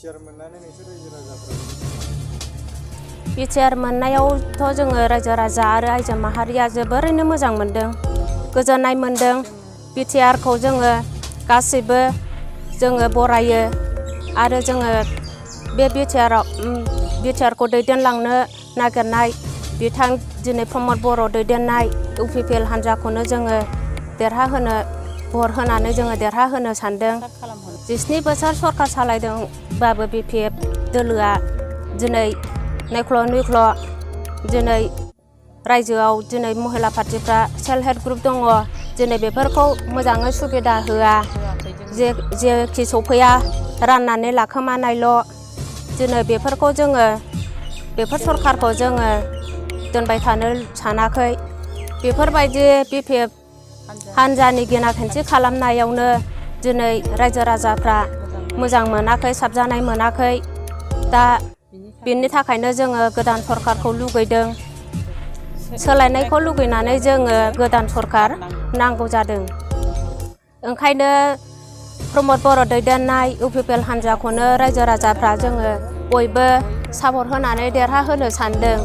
BTR मोननानै नोंसोर रायजो राजाफ्रा बिटिआर मोननायावथ' जोङो रायजो राजा आरो आइजो माहारिया जोबोरैनो मोजां मोनदों, गोजोननाय मोनदों। बिटिआरखौ जोङो गासैबो जोङो बरायो आरो जोङो बे बिटिआरखौ दैदेनलांनो नागिरनाय बिथां दिनै प्रमद बर' दैदेननाय इउपिपिएल हान्जाखौनो जोङो देरहाहोनो भट होनानै जोङो देरहाहोनो सानदों। 17 बोसोर सरकार सालायदोंबाबो बिपिएफ दोलोआ दिनै नायख्ल' दिनै रायजोआव दिनै महिला पार्टिफ्रा सेल्फ हेल्प ग्रुप दङ, दिनै बेफोरखौ मोजाङै सुबिदा होआ, जेखि सफैया राननानै लाखोमानायल'। दिनै बेफोरखौ जोङो बेफोर सरकारखौ जोङो दोनबाय थानो सानाखै। बेफोरबायदि बिपिएफ हान्जानि गेना खेन्थि खालामनायावनो दिनै रायजो राजाफ्रा मोजां मोनाखै, साबजानाय मोनाखै। दा बेनि थाखायनो जोङो गोदान सरकारखौ लुगैदों, सोलायनायखौ लुगैनानै जोङो गोदान सरकार नांगौ जादों। ओंखायनो प्रमद बर' दैदेननाय इउपिपिएल हान्जाखौनो रायजो राजाफ्रा जोङो बयबो सापर्ट होनानै देरहाहोनो सानदों।